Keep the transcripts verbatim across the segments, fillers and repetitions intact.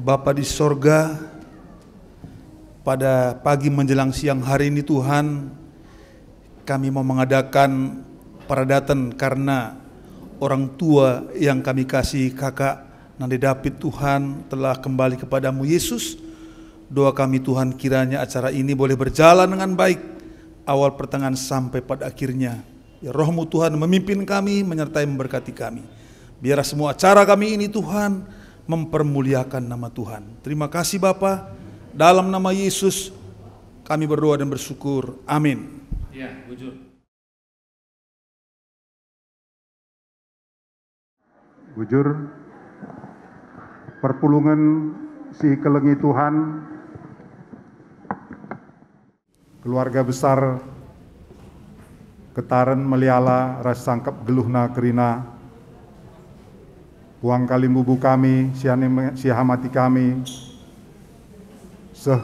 Bapa di sorga, pada pagi menjelang siang hari ini, Tuhan, kami mau mengadakan peradaten karena orang tua yang kami kasih, kakak Nande David, Tuhan, telah kembali kepada-Mu, Yesus. Doa kami, Tuhan, kiranya acara ini boleh berjalan dengan baik, awal, pertengahan, sampai pada akhirnya. Ya, Roh-Mu, Tuhan, memimpin kami, menyertai, memberkati kami. Biarlah semua acara kami ini, Tuhan, mempermuliakan nama Tuhan. Terima kasih, Bapa. Dalam nama Yesus, kami berdoa dan bersyukur. Amin. Ya, bujur. Bujur, perpulungen si kelengi Tuhan, keluarga besar Ketaren Meliala ras sangkep geluhna kerina, puang kalimbubu kami, sianem-, siahamati kami, seh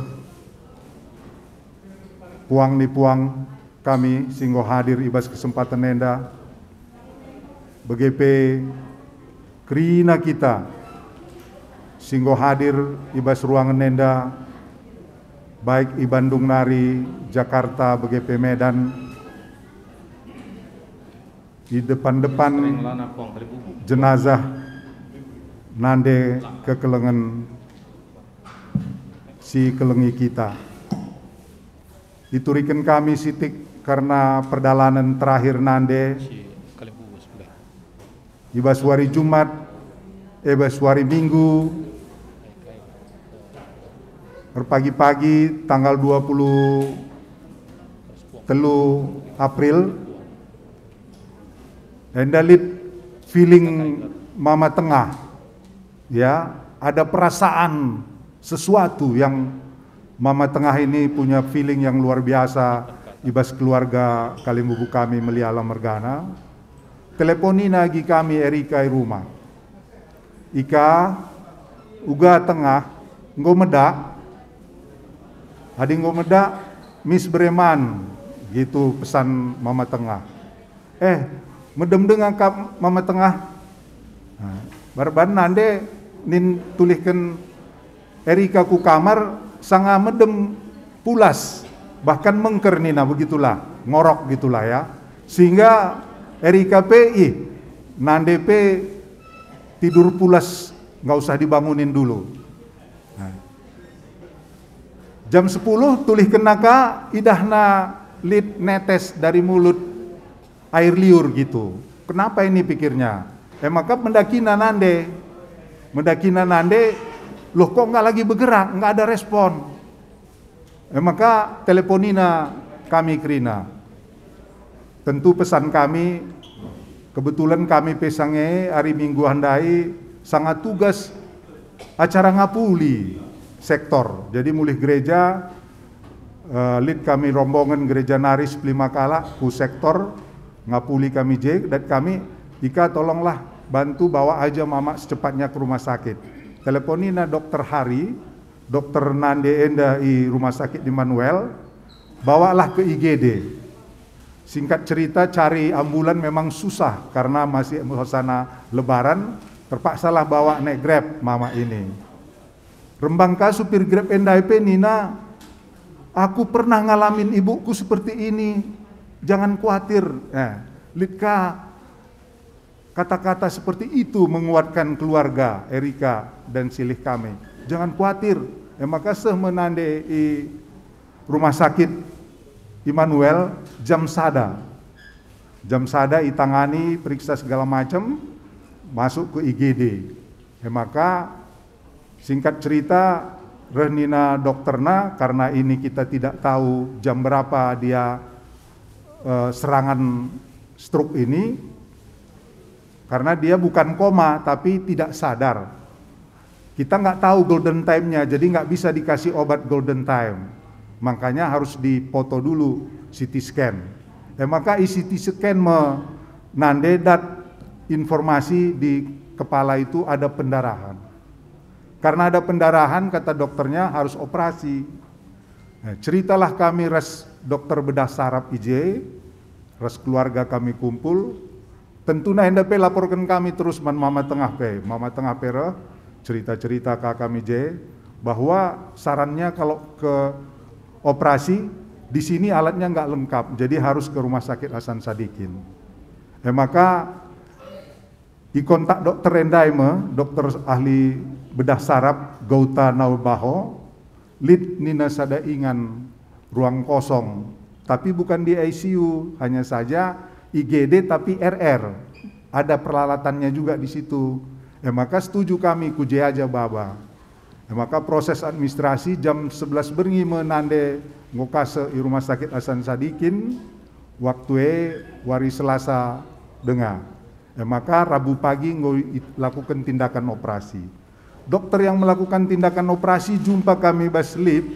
puang ni puang kami si enggo hadir i bas kesempaten enda, bage pe kerina kita si enggo hadir i bas ruangen enda, baik i Bandung nari, Jakarta, bage pe Medan, i depan-depan jenazah nande kekelengen si kelengi kita. Ituriken kami sitik kerna perdalanen terakhir nande. I bas wari Jumat, eh, bas wari Minggu, erpagi-pagi tanggal dua puluh telu April, enda lit feeling Mama Tengah. Ya, ada perasaan sesuatu yang Mama Tengah ini punya feeling yang luar biasa i bas keluarga kalimbubu kami Meliala mergana. Teleponina agi kami Erika i rumah. Ika, uga Tengah, enggo medak? Adi enggo medak, mis bereman, gitu pesan Mama Tengah. Eh, medem denga kap Mama Tengah. Nah, barban nande nin tulihken Erika ku kamar, sanga medem pulas, bahkan mengker nina, begitulah, ngorok gitulah ya. Sehingga Erika pe, ih, nande pe tidur pulas, nggak usah dibangunin dulu. Nah. Jam sepuluh tulihkenna ka, idahna lit netes dari mulut air liur gitu. Kenapa ini pikirnya? E maka mendakina nande. Mendakina nande, loh, kok nggak lagi bergerak, nggak ada respon. E maka teleponina kami kerina. Tentu pesan kami, kebetulan kami pe sange hari Minggu ndai sanga tugas acara ngapuli sektor. Jadi mulih gereja, eh, lit kami rombongan gereja nari sepuluh lima kalak ku sektor, ngapuli kami je, dan kami, "Ika, tolonglah bantu bawa aja Mama secepatnya ke rumah sakit." Teleponina dokter Hari, dokter nande enda i Rumah Sakit Immanuel, bawalah ke I G D. Singkat cerita, cari ambulan memang susah karena masih suasana Lebaran, terpaksalah bawa naik Grab Mama ini. Rembang ka supir Grab enda pe nina, "Aku pernah ngalamin ibuku seperti ini, jangan kuatir." Eh, lit ka kata-kata seperti itu menguatkan keluarga Erika dan silih kami. "Jangan kuatir." E maka seh me nande i Rumah Sakit Immanuel jam sada. Jam sada itangani, periksa segala macam, masuk ke I G D. E maka, singkat cerita, reh nina dokterna, karena ini kita tidak tahu jam berapa dia, eh, serangan stroke ini, karena dia bukan koma, tapi tidak sadar. Kita nggak tahu golden time-nya, jadi nggak bisa dikasih obat golden time. Makanya harus dipoto dulu, C T scan. Eh, maka i C T scan me nande dat informasi di kepala itu ada pendarahan. Karena ada pendarahan, kata dokternya, harus operasi. Nah, ceritalah kami ras dokter bedah saraf I J, ras keluarga kami kumpul. Tentuna enda pe laporken kami terus man Mama Tengah pe. Mama Tengah pe reh, cerita-cerita ka kami je, bahwa sarannya kalau ke operasi, di sini alatnya nggak lengkap, jadi harus ke Rumah Sakit Hasan Sadikin. E maka, ikontak dokter ndai me, dokter ahli bedah saraf, Gauta Nawabaho, lit nina sada ingan ruang kosong, tapi bukan di I C U, hanya saja I G D tapi R R. Ada peralatannya juga di situ. E maka setuju kami ku je aja baba. E maka proses administrasi jam sebelas berngi me nande nggo kase i Rumah Sakit Hasan Sadikin, waktu e wari Selasa denga. E maka Rabu pagi enggo i-, lakukan tindakan operasi. Dokter yang melakukan tindakan operasi jumpa kami bas lift,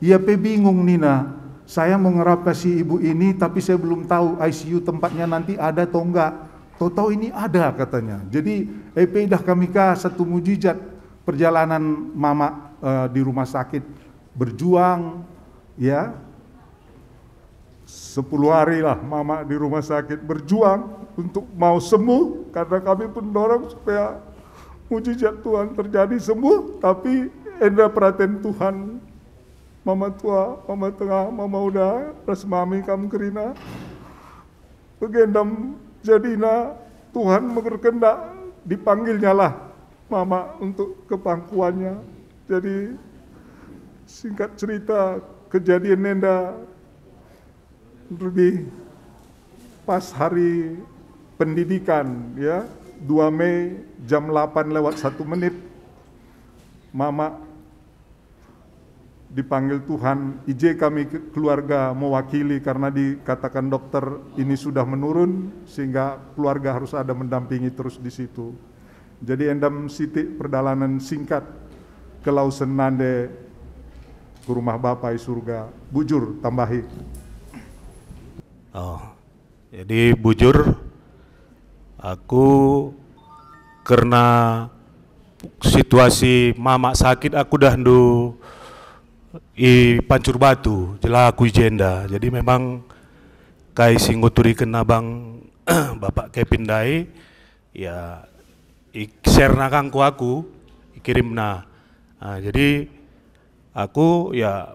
ia pe bingung nina, "Saya mau ngerapasi ibu ini, tapi saya belum tahu I C U tempatnya nanti ada atau enggak. Tahu-tahu ini ada," katanya. Jadi, e pe idah kami ka satu mujizat perjalanan mama, eh, di rumah sakit berjuang, ya. Sepuluh hari lah mama di rumah sakit berjuang untuk mau sembuh, karena kami pun dorong supaya mujizat Tuhan terjadi sembuh, tapi enda peraten Tuhan. Mama tua, mama tengah, mama uda, ras mami kam kerina. Begendam jadina Tuhan megerkendak dipanggilnyalah mama untuk kepangkuannya. Jadi, singkat cerita, kejadian enda lebih pas hari pendidikan, ya, dua Mei jam delapan lewat satu menit, mama dipanggil Tuhan, i je kami ke-, keluarga mewakili karena dikatakan dokter ini sudah menurun, sehingga keluarga harus ada mendampingi terus di situ. Jadi endam sitik perdalanan singkat kelausen nande ku rumah Bapa i surga. Bujur tambahi. Oh, jadi bujur, aku kerna situasi mama sakit, aku dah ndu i Pancur Batu, jela aku i jenda. Jadi memang kai si enggo turiken abang Bapak Kevin ndai, ya, i-share-na kang ku aku, ikirimna. Ah, jadi aku, ya,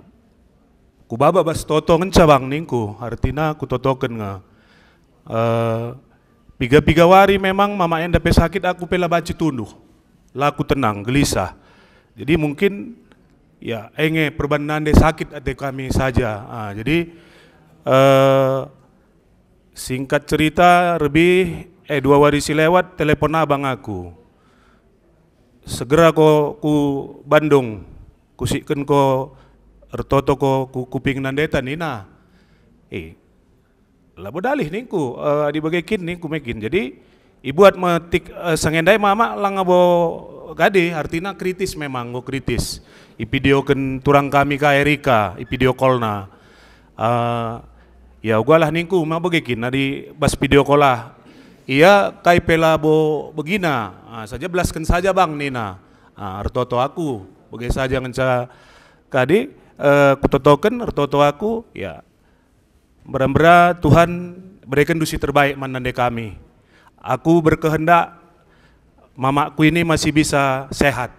kubaba bas toto ngenca bang ningku, artina kutotoken nge. Eh, piga-piga wari memang mama enda pe sakit, aku pe la banci tunduh. La ku tenang, gelisah. Jadi mungkin, ya, e nge perban nande sakit ate kami saja. Ah, jadi, eh, singkat cerita, lebih, eh, dua wari si lewat, telepon abang aku. Segera ko ku Bandung, kusikken ko ertoto ko ku Kuping Nandeta nina. Eh, labo dalih ningku, eh, adi bage kin ningku me kin. Jadi, ibuat me tik, eh, sengendai mama langa bo gade, artina kritis memang, enggo kritis. Ipidioken turang kami ka Erika, ipidio call-na. Eh, ya ugalah ningku, ma bage kin, adi bas pidio call ah. Ia kai pe labo begina, ah, saja belasken saja bang nina. Ah, ertoto aku, bage saja ngenca kadi, eh, kutotoken ertoto aku, ya. Mbera-mbera Tuhan bereken dusi terbaik man nande kami. Aku berkehendak mamakku ini masih bisa sehat.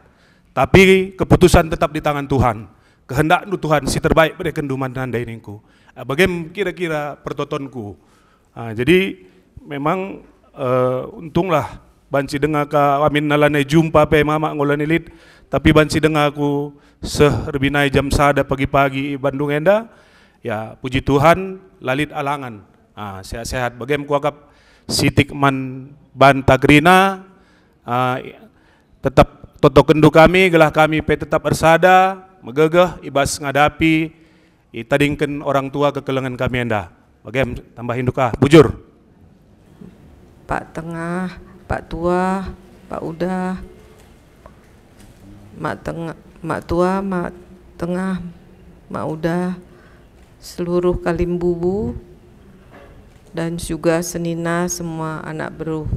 Tapi keputusan tetap di tangan Tuhan. Kehendakndu Tuhan si terbaik berekenndu man nande ningku. Ah, bagem kira-kira pertotonku. Ah, jadi memang, eh, untunglah banci denga ka amin nalana jumpa pe mama ngolani lit, tapi banci denga aku seh erbinai jam sada pagi-pagi i Bandung enda, ya, puji Tuhan, la lit alangan. Ah, sehat-sehat. Bagem kuakap sitik man banta kerina, ah, tetap totokenndu kami, gelah kami pe tetap ersada, megegeh, i bas ngadapi, itadingken orang tua kekelengen kami enda. Bagem tambahindu ka, bujur. Pak Tengah, Pak Tua, Pak Udah, Mak Tengah, Mak Tua, Mak Tengah, Mak Udah, seluruh Kalimbubu, dan juga senina semua anak beru.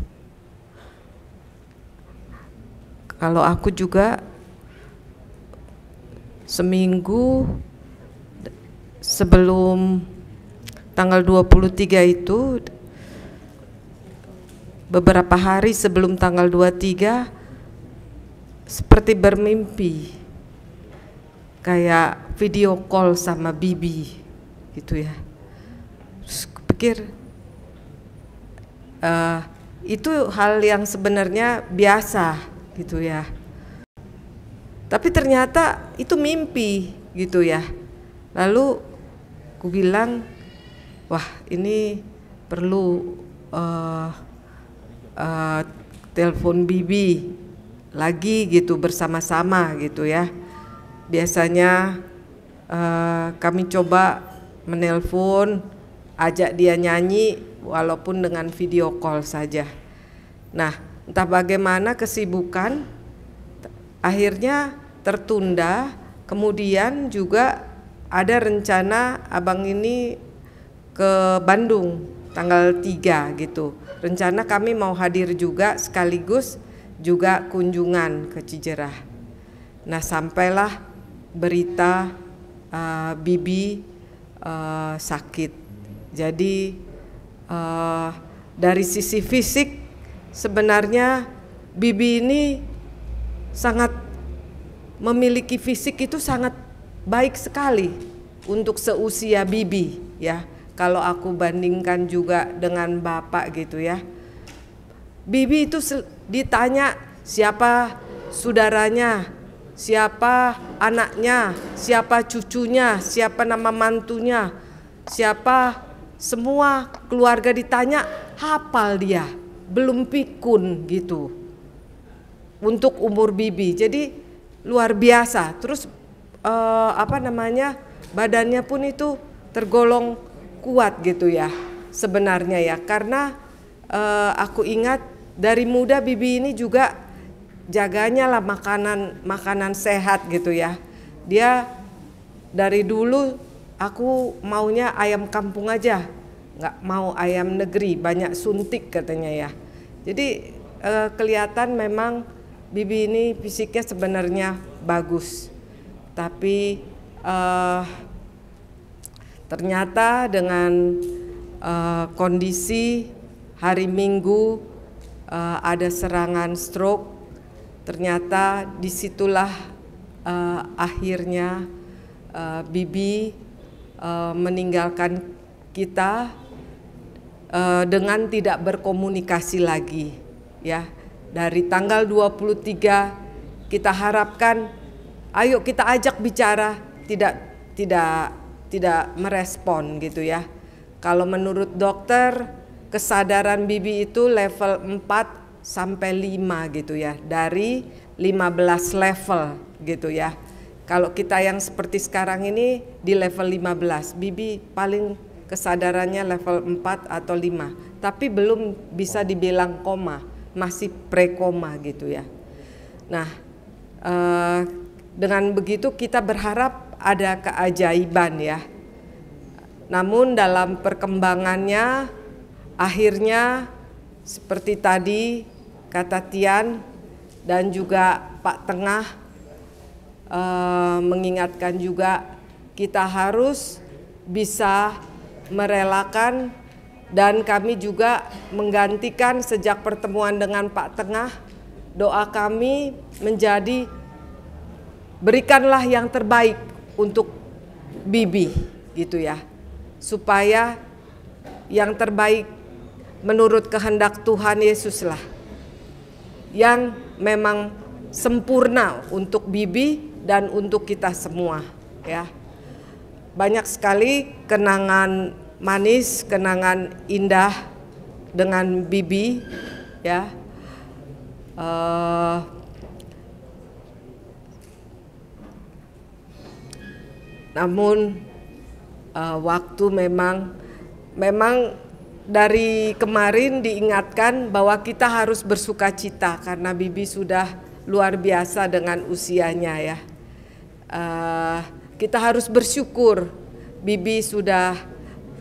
Kalau aku juga seminggu sebelum tanggal dua puluh tiga itu, beberapa hari sebelum tanggal dua tiga, seperti bermimpi, kayak video call sama bibi gitu ya. Terus kupikir, eh, itu hal yang sebenarnya biasa gitu ya. Tapi ternyata itu mimpi gitu ya. Lalu kubilang, "Wah, ini perlu, eh, eh, telepon bibi lagi gitu, bersama-sama gitu ya." Biasanya, eh, kami coba menelpon, ajak dia nyanyi walaupun dengan video call saja. Nah, entah bagaimana kesibukan, akhirnya tertunda. Kemudian juga ada rencana abang ini ke Bandung tanggal tiga gitu. Rencana kami mau hadir juga sekaligus juga kunjungan ke Cijerah. Nah, sampailah berita, eh, bibi, eh, sakit. Jadi, eh, dari sisi fisik sebenarnya bibi ini sangat memiliki fisik itu sangat baik sekali untuk seusia bibi ya. Kalau aku bandingkan juga dengan bapak gitu ya. Bibi itu sel-, ditanya siapa saudaranya, siapa anaknya, siapa cucunya, siapa nama mantunya, siapa, semua keluarga ditanya, hafal dia, belum pikun gitu. Untuk umur bibi, jadi luar biasa. Terus, eh, apa namanya, badannya pun itu tergolong kuat gitu ya sebenarnya ya, karena, eh, aku ingat dari muda bibi ini juga jaganya lah makanan, makanan sehat gitu ya. Dia dari dulu, "Aku maunya ayam kampung aja, nggak mau ayam negeri, banyak suntik," katanya ya. Jadi, eh, kelihatan memang bibi ini fisiknya sebenarnya bagus, tapi, eh, ternyata dengan, eh, kondisi hari Minggu, eh, ada serangan stroke. Ternyata disitulah, eh, akhirnya, eh, bibi, eh, meninggalkan kita, eh, dengan tidak berkomunikasi lagi, ya. Dari tanggal dua puluh tiga kita harapkan, ayo kita ajak bicara, tidak, tidak, tidak merespon gitu ya. Kalau menurut dokter, kesadaran bibi itu level empat sampai lima gitu ya, dari lima belas level gitu ya. Kalau kita yang seperti sekarang ini di level lima belas, bibi paling kesadarannya level empat atau lima, tapi belum bisa dibilang koma, masih prekoma gitu ya. Nah, eh, dengan begitu kita berharap ada keajaiban ya. Namun dalam perkembangannya, akhirnya seperti tadi kata Tian dan juga Pak Tengah, eh, mengingatkan juga, kita harus bisa merelakan, dan kami juga menggantikan sejak pertemuan dengan Pak Tengah, doa kami menjadi, "Berikanlah yang terbaik untuk bibi," gitu ya, supaya yang terbaik menurut kehendak Tuhan Yesuslah yang memang sempurna untuk bibi dan untuk kita semua, ya. Banyak sekali kenangan manis, kenangan indah dengan bibi, ya. Eh, namun, eh, waktu memang, memang dari kemarin diingatkan bahwa kita harus bersukacita karena bibi sudah luar biasa dengan usianya, ya. Eh, kita harus bersyukur, bibi sudah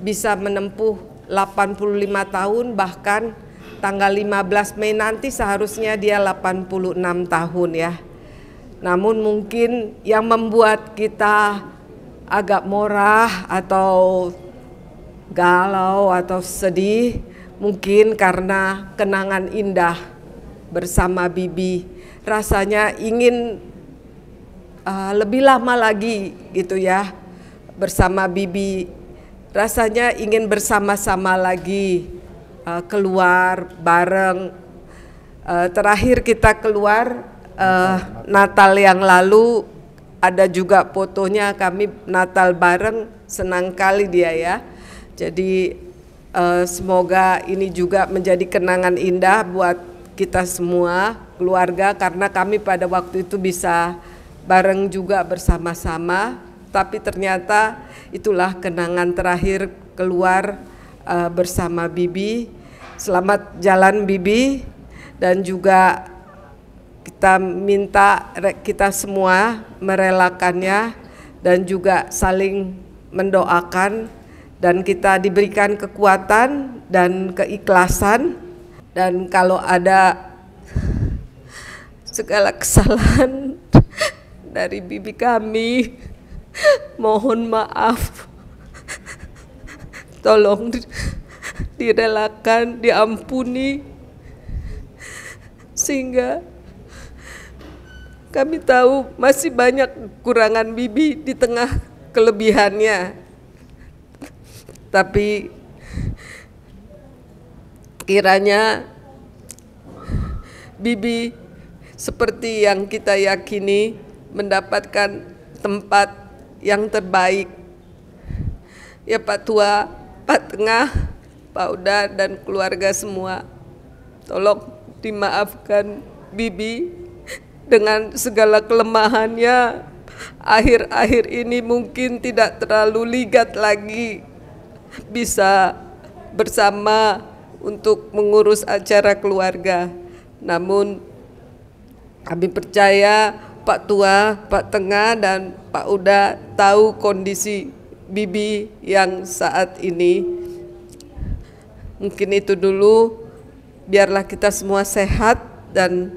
bisa menempuh delapan puluh lima tahun, bahkan tanggal lima belas Mei nanti seharusnya dia delapan puluh enam tahun, ya. Namun mungkin yang membuat kita agak morah atau galau atau sedih, mungkin karena kenangan indah bersama bibi. rasanya ingin, eh, lebih lama lagi gitu ya bersama Bibi. Rasanya ingin bersama-sama lagi, eh, keluar bareng. Eh, terakhir kita keluar, eh, Natal yang lalu, ada juga fotonya kami Natal bareng, senang kali dia ya. Jadi, eh, semoga ini juga menjadi kenangan indah buat kita semua keluarga, karena kami pada waktu itu bisa bareng juga bersama-sama. Tapi ternyata itulah kenangan terakhir keluar, eh, bersama Bibi. Selamat jalan, Bibi, dan juga kita minta re-, kita semua merelakannya dan juga saling mendoakan, dan kita diberikan kekuatan dan keikhlasan. Dan kalau ada segala kesalahan dari Bibi kami, mohon maaf. Tolong di-, direlakan, diampuni, sehingga kami tahu masih banyak kekurangan Bibi di tengah kelebihannya. Tapi kiranya Bibi, seperti yang kita yakini, mendapatkan tempat yang terbaik. Ya, Pak Tua, Pak Tengah, Pak Uda, dan keluarga semua, tolong dimaafkan Bibi dengan segala kelemahannya. Akhir-akhir ini mungkin tidak terlalu ligat lagi bisa bersama untuk mengurus acara keluarga. Namun, kami percaya Pak Tua, Pak Tengah, dan Pak Uda tahu kondisi Bibi yang saat ini. Mungkin itu dulu. Biarlah kita semua sehat dan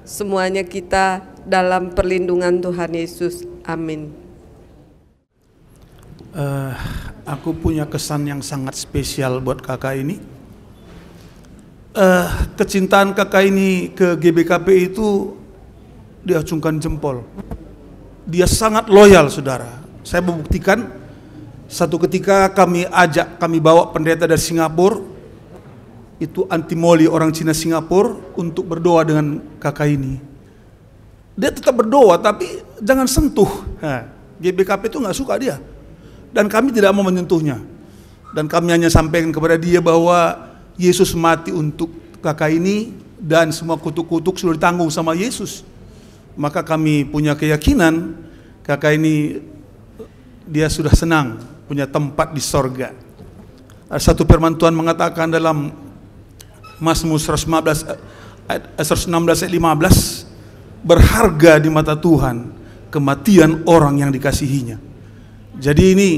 semuanya kita dalam perlindungan Tuhan Yesus. Amin. Eh, aku punya kesan yang sangat spesial buat kakak ini. Eh, kecintaan kakak ini ke G B K P itu diacungkan jempol. Dia sangat loyal, saudara. Saya membuktikan, satu ketika kami ajak, kami bawa pendeta dari Singapura, itu Antimoli, orang Cina Singapura, untuk berdoa dengan kakak ini. Dia tetap berdoa, tapi jangan sentuh. Nah, G B K P itu nggak suka dia. Dan kami tidak mau menyentuhnya. Dan kami hanya sampaikan kepada dia bahwa Yesus mati untuk kakak ini dan semua kutuk-kutuk sudah ditanggung sama Yesus. Maka kami punya keyakinan kakak ini dia sudah senang punya tempat di sorga. Satu firman Tuhan mengatakan dalam Mazmur seratus lima belas, ayat, seratus enam belas ayat lima belas, "Berharga di mata Tuhan kematian orang yang dikasihinya." Jadi ini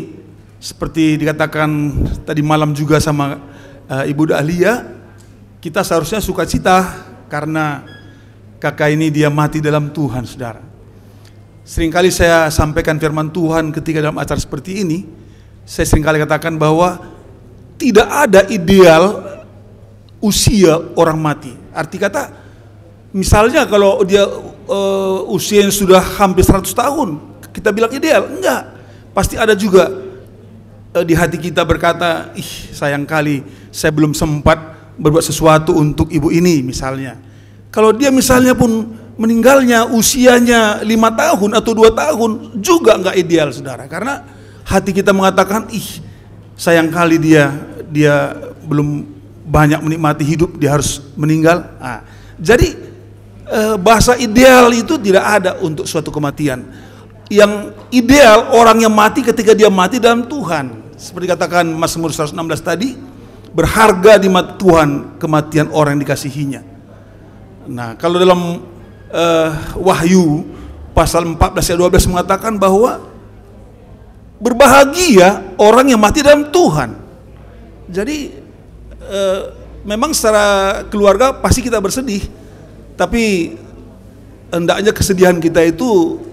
seperti dikatakan tadi malam juga sama, eh, Ibu Dahlia, kita seharusnya sukacita karena kakak ini dia mati dalam Tuhan, saudara. Seringkali saya sampaikan firman Tuhan ketika dalam acara seperti ini, saya seringkali katakan bahwa tidak ada ideal usia orang mati. Arti kata, misalnya kalau dia, eh, usianya sudah hampir seratus tahun, kita bilang ideal? Enggak. Pasti ada juga, eh, di hati kita berkata, "Ih, sayang kali, saya belum sempat berbuat sesuatu untuk ibu ini," misalnya. Kalau dia misalnya pun meninggalnya usianya lima tahun atau dua tahun, juga nggak ideal, saudara. Karena hati kita mengatakan, "Ih, sayang kali dia, dia belum banyak menikmati hidup, dia harus meninggal." Nah, jadi, eh, bahasa ideal itu tidak ada untuk suatu kematian. Yang ideal orang yang mati ketika dia mati dalam Tuhan. Seperti katakan Mazmur seratus enam belas tadi, "Berharga di mata Tuhan kematian orang yang dikasihinya." Nah, kalau dalam, eh, Wahyu pasal empat belas ayat dua belas mengatakan bahwa berbahagia orang yang mati dalam Tuhan. Jadi, eh, memang secara keluarga pasti kita bersedih, tapi hendaknya kesedihan kita itu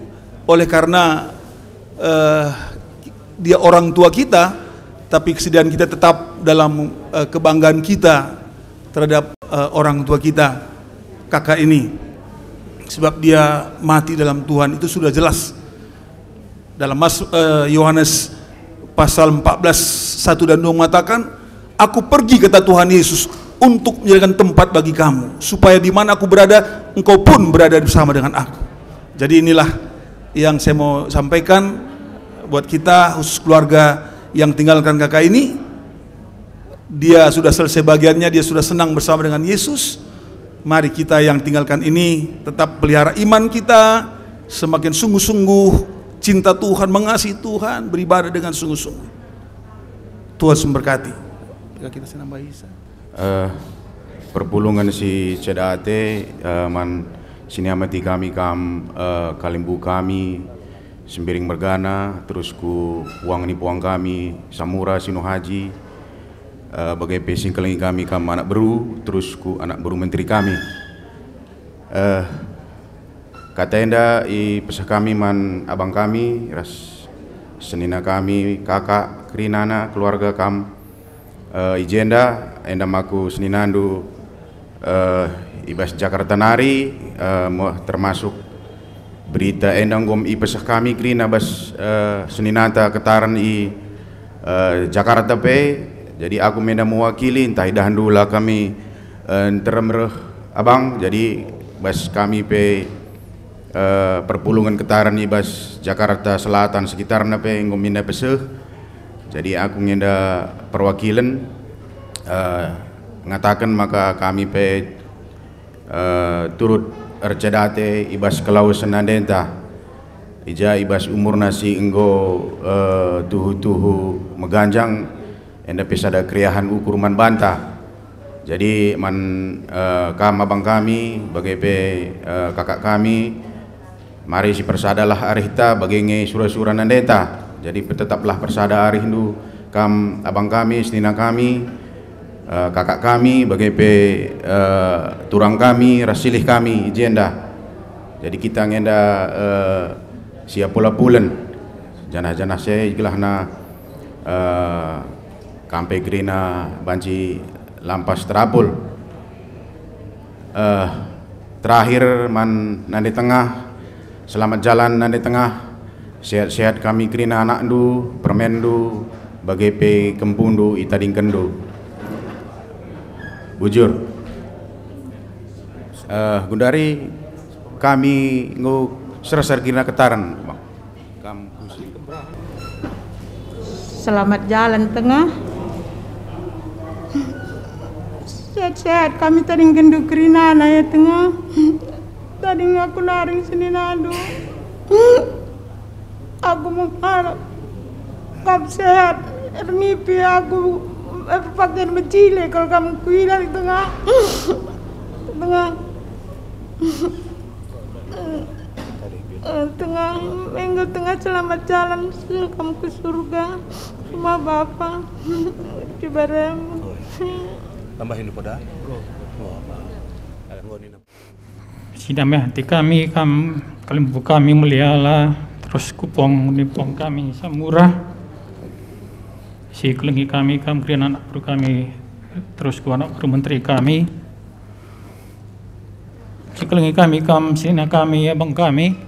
oleh karena, eh, dia orang tua kita, tapi kesedihan kita tetap dalam, eh, kebanggaan kita terhadap, eh, orang tua kita, kakak ini. Sebab dia mati dalam Tuhan, itu sudah jelas. Dalam Mas-, eh, Yohanes pasal empat belas, satu dan dua mengatakan, "Aku pergi," kata Tuhan Yesus, "untuk menyediakan tempat bagi kamu, supaya di mana aku berada, engkau pun berada bersama dengan aku." Jadi inilah yang saya mau sampaikan buat kita, khusus keluarga yang tinggalkan kakak ini. Dia sudah selesai bagiannya, dia sudah senang bersama dengan Yesus. Mari kita yang tinggalkan ini tetap pelihara iman kita, semakin sungguh-sungguh cinta Tuhan, mengasihi Tuhan, beribadah dengan sungguh-sungguh. Tuhan memberkati. Jika kita senang bahasa. Eh, perpulungen si ceda ate, eh, man si niamati kami kam, eh, kalimbubu kami, Sembiring mergana, terus ku puang ni puang kami, Samura, Sinu Haji, eh, bage pe si ngkelengi kami kam anak beru, terus ku anak beru menteri kami. Eh, kata enda ipeseh kami man abang kami, ras senina kami, kakak, kerinana, keluarga kam, eh, i jenda, enda maka seninandu, eh, i bas Jakarta nari, eh, mo-, termasuk berita enda enggo ipeseh kami kerina bas, eh, seninanta ketaren i, eh, Jakarta pe. Jadi aku menda mewakili, ntah idahndu la kami, eh, nterem reh abang. Jadi bas kami pe, eh, perpulungen ketaren i bas Jakarta Selatan sekitarna pe enggo mina peseh. Jadi aku ngenda perwakilen, eh, ngataken maka kami pe, eh, turut erceda ate i bas kelawesen nandenta. I ja i bas umurna si enggo, eh, tuhu-tuhu meganjang, enda pe sada keriahen ukur man banta. Jadi man, eh, kam abang kami, bage pe, eh, kakak kami, mari sipersadalah arihta bage nge sura-sura nandenta. Jadi petetaplah persada arihndu, kam abang kami, senina kami, eh, kakak kami, bage pe, eh, turang kami, ras silih kami i jenda. Jadi kita ngenda, eh, siapula pulen. Janah-janah se gelahna, eh, kam pe kerina banci lampas terapul. Eh, terakhir man nande tengah, selamat jalan nande tengah, sehat-sehat kami kerina anakndu, permenndu, bage pe kempundu itadingkenndu. Bujur. Eh, gundari kami enggo serser kerina ketaren, Bang. Kam kusi. Selamat jalan tengah. Sehat-sehat kami tadingkenndu kerinana ya tengah. Tading aku naring seninandu. Aku mengharap kam sehat. Ernipi aku, eh, pakaian mejile kalau kam kuidah tengah. Tengah. Eh, tengah, enggo tengah selamat jalan, susul kam ku surga, rumah Bapa, di barem. Tambahin poda. Oh, apa? Ada enggo nina. Si dame ate kami, kam, kalimbubu kami meliala, terus ku puang ni puang kami Samura. Si kelengi kami, kam, kerina anak beru kami, terus ku anak beru menteri kami. Si kelengi kami, kam, senina kami, abang kami,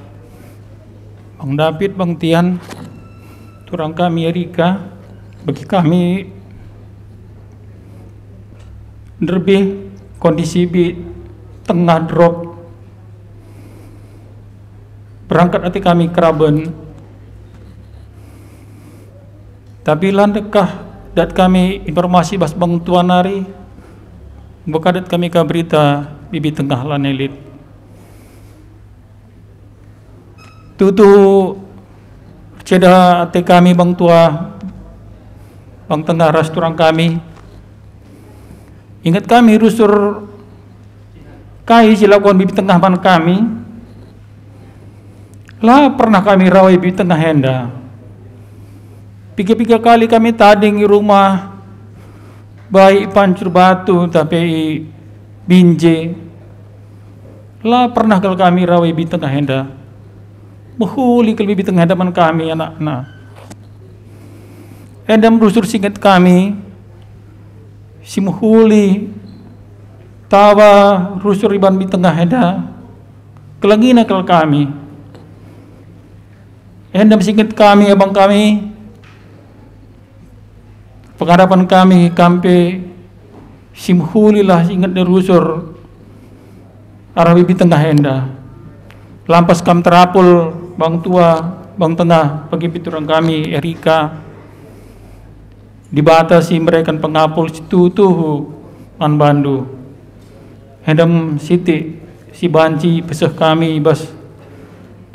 Bang David, Bang Tian, turang kami Erika, bagi kami nderbih kondisi bi tengah drop, berangkat ate kami keraben. Tapi la ndekah dat kami informasi bas bangtua nari, enggo ka dat kami ka berita bibi tengah la nelit. Tuhu erceda ate kami bangtua, bang tengah ras turang kami. Inget kami rusur kai si lakuken bibi tengah man kami. La pernah kami rawai bibi tengah enda. Piga-piga kali kami tading i rumah, baik Pancur Batu, tapi i Binje. La pernah kal kami rawai bibi tengah enda. Mehuli kal bibi tengah enda man kami anakna. Enda me rusur si inget kami, si mehuli tawa rusur iban bibi tengah enda. Kelengina kal kami. Enda me si inget kami, abang kami, pengarapen kami, kam pe si mehulilah inget rusur arah bibi tengah enda. Lampas kam terapul, bang tua, bang tengah, pagi pe turang kami, Erika. Dibata si mereken pengapul si tuhu-tuhu man bandu. Enda me sitik si banci peseh kami i bas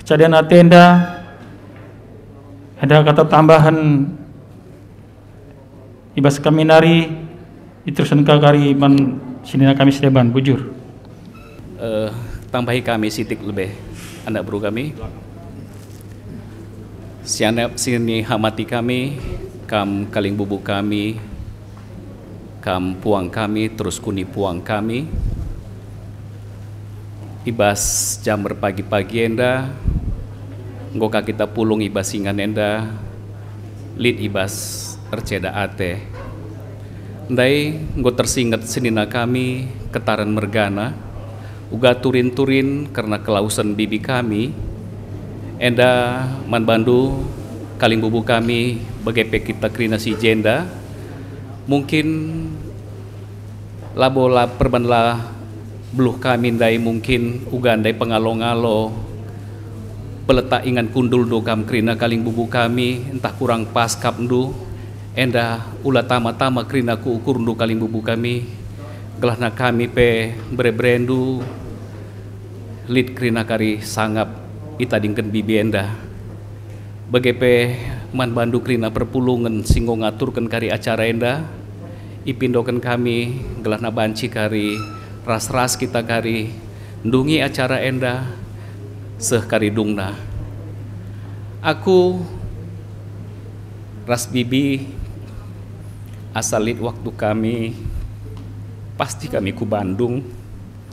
kecadian atenda, enda kata tambahen i bas kami nari, iterusken ka kari man senina kami si deban, bujur. Eh, tambahi kami sitik lebe, anak beru kami. Sianep sini hamati kami, kam kalimbubu kami, kam puang kami, terus kuni puang kami. I bas jam erpagi-pagi enda, enggo ka kita pulung i bas ingan enda, lit i bas erceda ate. Ndai enggo tersinget senina kami ketaren mergana, uga turin-turin kerna kelausen bibi kami, enda man bandu kalimbubu kami, bage pe kita kerina si jenda. Mungkin labo la perban la beluh kami ndai, mungkin uga ndai pengalo-ngalo peletak ingan kundulndu kam kerina kalimbubu kami, ntah kurang pas kapndu, enda ula tama-tama kerina ku ukurndu kalimbubu kami, gelahna kami pe bere-berendu lit kerina kari sangap itadingken bibi enda. Bage pe man bandu kerina perpulungen si enggo ngaturken kari acara enda, ipindoken kami gelahna banci kari ras-ras kita kari ndungi acara enda seh kari dungna. Aku ras bibi, asal lit waktu kami, pasti kami ku Bandung,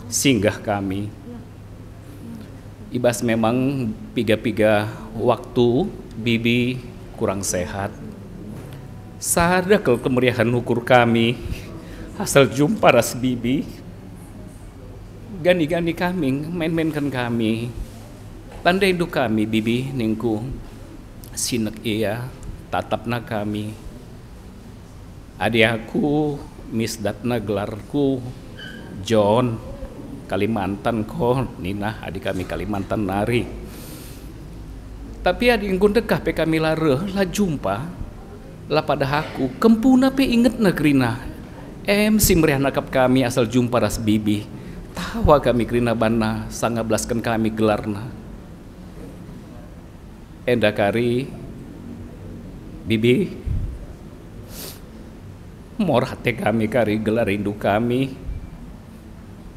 singgah kami. I bas memang piga-piga waktu bibi kurang sehat. Sada kal kemeriahen ukur kami asal jumpa ras bibi. Gani-gani kami, main-mainken kami. Tandaindu kami, bibi, ningku. Sinek ia, tatapna kami. Adi aku, misdatna gelarku John, Kalimantan ko, nina adi kami Kalimantan nari. Tapi adi enggo ndekah pe kami la reh, la jumpa, la padah aku, kempuna pe ingetna kerina. Em si meriah nakap kami asal jumpa ras bibi. Tawa kami kerina banna sanga belasken kami gelarna. Enda kari, bibi, mor ate kami kari gelar rindu kami.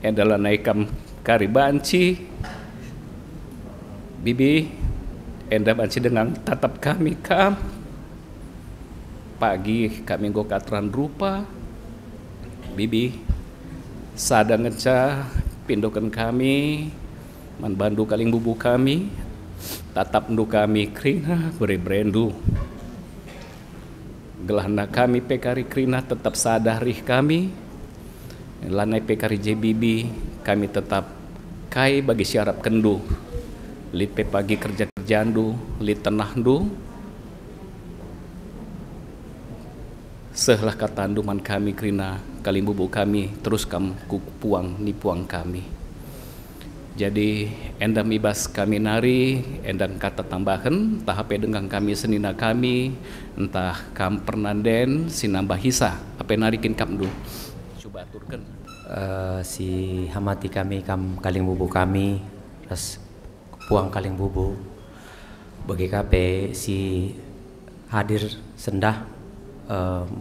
Enda lanai kam kari banci, bibi, enda banci denga tatap kami kam. Pagi kami enggo kateran rupa, bibi, sada ngenca pindoken kami man bandu kalimbubu kami, tatapndu kami kerina bere-berendu. Gelahna kami pe kari kerina tetap sada rih kami, lanai pe kari je bibi, kami tetap kai bagi si arapkenndu. Lit pe pagi kerja-kerjandu, lit tenahndu, sehlah katandu man kami kerina kalimbubu kami, terus kam ku puang ni puang kami. Jadi, enda me i bas kami nari, enda kata tambahen, ntah ape denga kami senina kami, ntah kam pernanden si nambahisa, ape nari kin kapndu. Cuba aturken. Eh, si hamati kami kam kalimbubu kami, ras puang kalimbubu, bage ka pe si hadir sendah, em,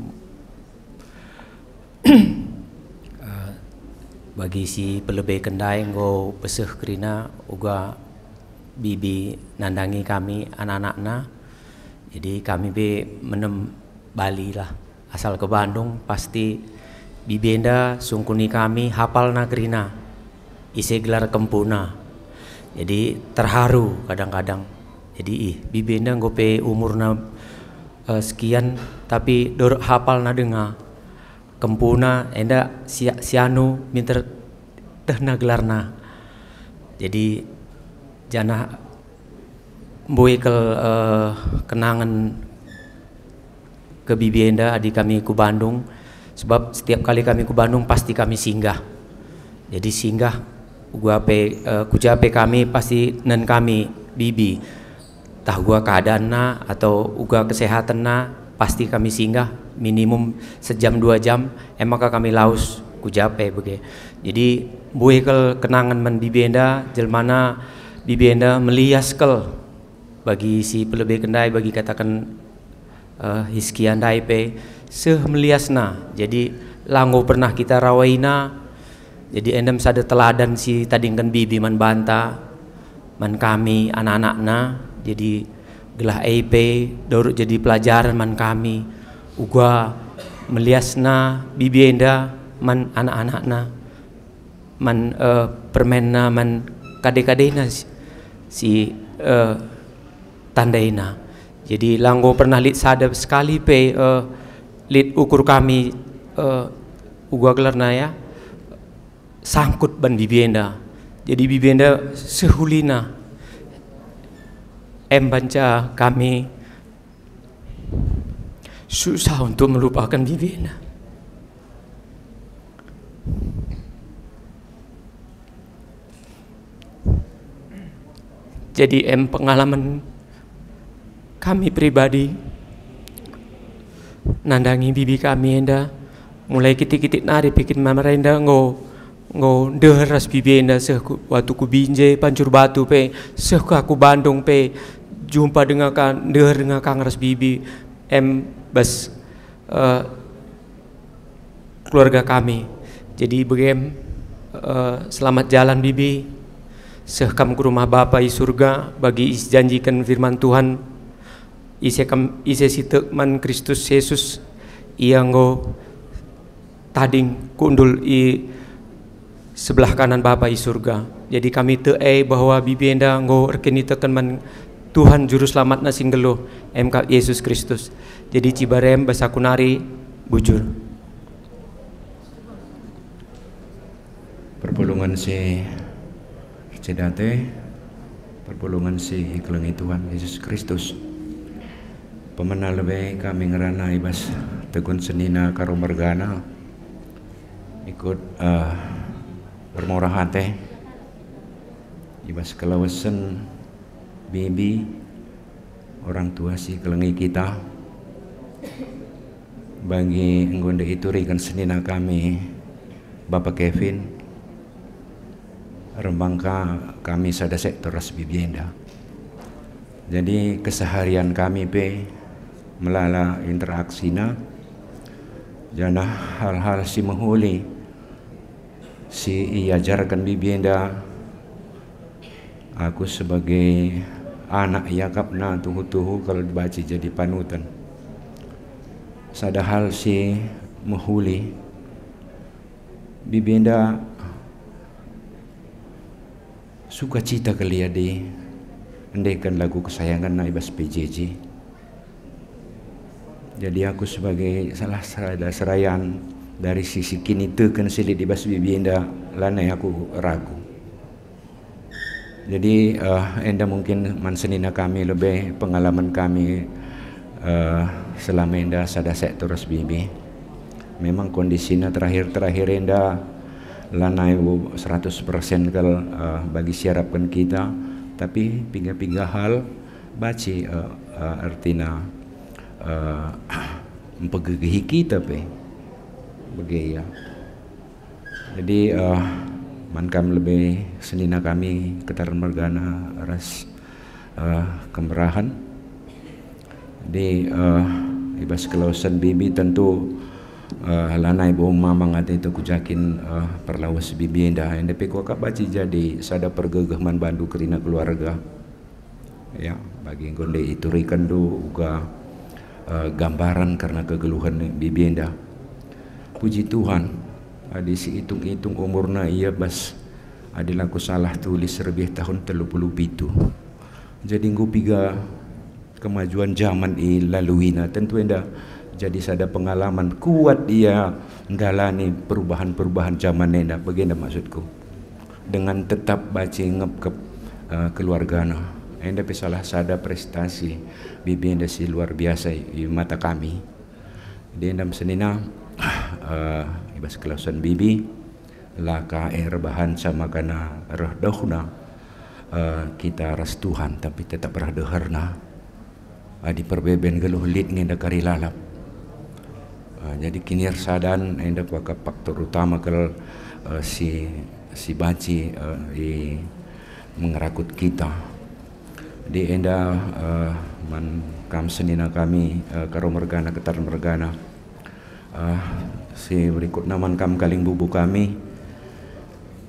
eh, bagi si pelebeken ndai enggo peseh kerina uga bibi nandangi kami anak-anakna. Jadi kami pe menem balilah. Asal ke Bandung, pasti bibi enda sungkuni kami hapalna kerina, ise gelar kempuna. Jadi terharu kadang-kadang. Jadi, ih, bibi enda enggo pe umurna, eh, sekian, tapi dorok hapalna denga. Kempuna enda si, si anu minter tehna gelarna. Jadi, Janah mbue kal, eh, kenangen ke bibi enda adi kami ku Bandung, sebab setiap kali kami ku Bandung pasti kami singgah. Jadi singgah uga pe, eh, ku ja pe kami pasti nen kami bibi. Tah uga keadaanna atau uga kesehatanna, pasti kami singgah minimum sejam dua jam, e maka kami lawes ku ja pe bage. Jadi, mbue kal kenangen man bibi enda, jelmana bibi enda melias kal bagi si pelebeken ndai, bagi kataken, eh, Hizkia ndai pe, seh meliasna. Jadi, la enggo pernah kita rawaina. Jadi, enda me sada teladan si tadingken bibi man banta, man kami anak-anakna. Jadi, gelah e pe doruk jadi pelajaren man kami, uga meliasna bibi enda man anak-anakna, man, eh, permenna, man kade-kadena si, si, eh, tandaina. Jadi, la enggo pernah lit sada sekali pe, eh, lit ukur kami, eh, uga gelarna ya, sangkut ban bibi enda. Jadi, bibi enda seh ulina. Em banca kami susah untuk melupakan bibi enda. Jadi, em pengalaman kami pribadi nandangi bibi kami enda, mulai kitik-kitik nari pe kin mama enda enggo, enggo ndeher ras bibi enda seh ku, waktu ku Binjai, Pancur Batu pe, seh ka ku Bandung pe, jumpa denga ka, ndeher denga ka ras bibi, em bas, eh, keluarga kami. Jadi bage em, eh, selamat jalan, Bibi. Seh kam ku rumah Bapa i surga, bagi ijanjiken firman Tuhan, ise kam, ise si tek man Kristus Yesus, ia enggo tading kundul i sebelah kanan Bapa i surga. Jadi kami tek e bahwa bibi enda enggo erkiniteken man Tuhan Juru Selamatna si nggeluh, em kap Yesus Kristus. Jadi cibar em bas aku nari bujur. Perpulungen si ercidati, perpulungen si ikelengi Tuhan Yesus Kristus. Pemena lebe kami ngerana i bas tegun senina Karo mergana, ikut, eh, bermurah ate i bas kelawesen bibi, orang tua si kelengi kita. Bagi enggo ndai ituriken senina kami, Bapa Kevin, rembangka kami sada sektor ras bibi enda. Jadi, keseharian kami pe melala interaksina, janah hal-hal si mehuli si iajarken bibi enda, aku sebagai anak iakapna tuhu-tuhu kal banci jadi panuten. Sada hal si mehuli, bibi enda sukacita kal ia diendeken lagu kesayangenna i bas P J J. Jadi aku sebagai salah sada serayan dari sisi kiniteken si lit i bas bibi enda, lanai aku ragu. Jadi, eh, enda mungkin man senina kami lebe pengalaman kami, eh, selama enda sada sektor ras bibi. Memang kondisina terakhir-terakhir enda lanai seratus persen kal, eh, bagi siarapken kita, tapi piga-piga hal banci, eh, eh, ertina, eh, mpegegehi kita pe. Bage ia. Jadi, eh, man kam lebe senina kami ketaren mergana ras, eh, kemerahen. Jadi, eh, i bas kelawesen bibi tentu, eh, lanai bo mamang ate tu kujakin, eh, perlawes bibi enda. Enda pe kuakap banci jadi sada pergegeh man bandu kerina keluarga. Ya, bagi enggo ndai iturikenndu uga, eh, gambaran kerna kegeluhen bibi enda. Puji Tuhan, adi siitung-itung umurna ia bas, adi la kusalah tulis lebih tahun telu puluh pitu. Jadi enggo piga kemajuan jaman ilaluina, tentu enda jadi sada pengalaman kuat ia ndalani perubahan-perubahan jaman enda, bagenda maksudku. Dengan tetap banci ngepkep, eh, keluargana. Enda pe salah sada prestasi bibi enda si luar biasa i, i mata kami. Jadi enda senina, eh, i bas kelawesen bibi, la ka erbahanca makana reh dohna, eh, kita ras Tuhan, tapi tetap reh deherna. Adi perbeben geluh lit nge enda kari lalap. Eh, jadi kinirsadan enda kuakap faktor utama kal, eh, si, si banci, eh, i mengerakut kita. Jadi enda, eh, man kam senina kami, eh, Karo mergana, Ketar mergana. Eh, si berikutna man kam kalimbubu kami,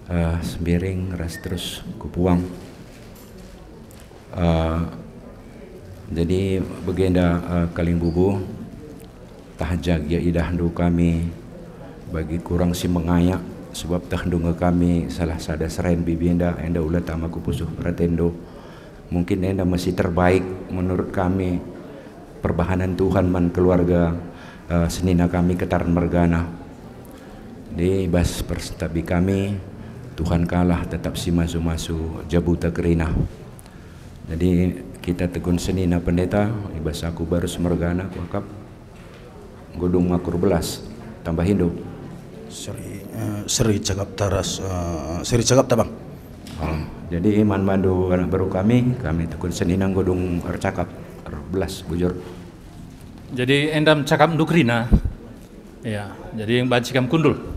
eh, Sembiring ras terus Kupuang. Eh, jadi bagenda, eh, kalimbubu, tah ja gia idahndu kami bagi kurang si mengayak, sebab tehndu nge kami salah sada serayan bibi enda, enda ula tama ku pusuh peratenndu. Mungkin enda me si terbaik menurut kami perbahanen Tuhan man keluarga, eh, senina kami Ketar mergana. Di bas persentabi kami, Tuhan kalah tetap si masu-masu jabuta kerina. Jadi kita tegun senina pendeta, i bas aku Barus mergana kuakap, enggo dung ngakur belas, tambahindu. Seri, eh, seri cakap taras, eh, seri cakap tabang. Oh, jadi man bandu anak baru kami, kami tegun senina enggo dung ercakap, erbelas bujur. Jadi enda me cakapndu kerina. Ya, jadi banci kam kundul.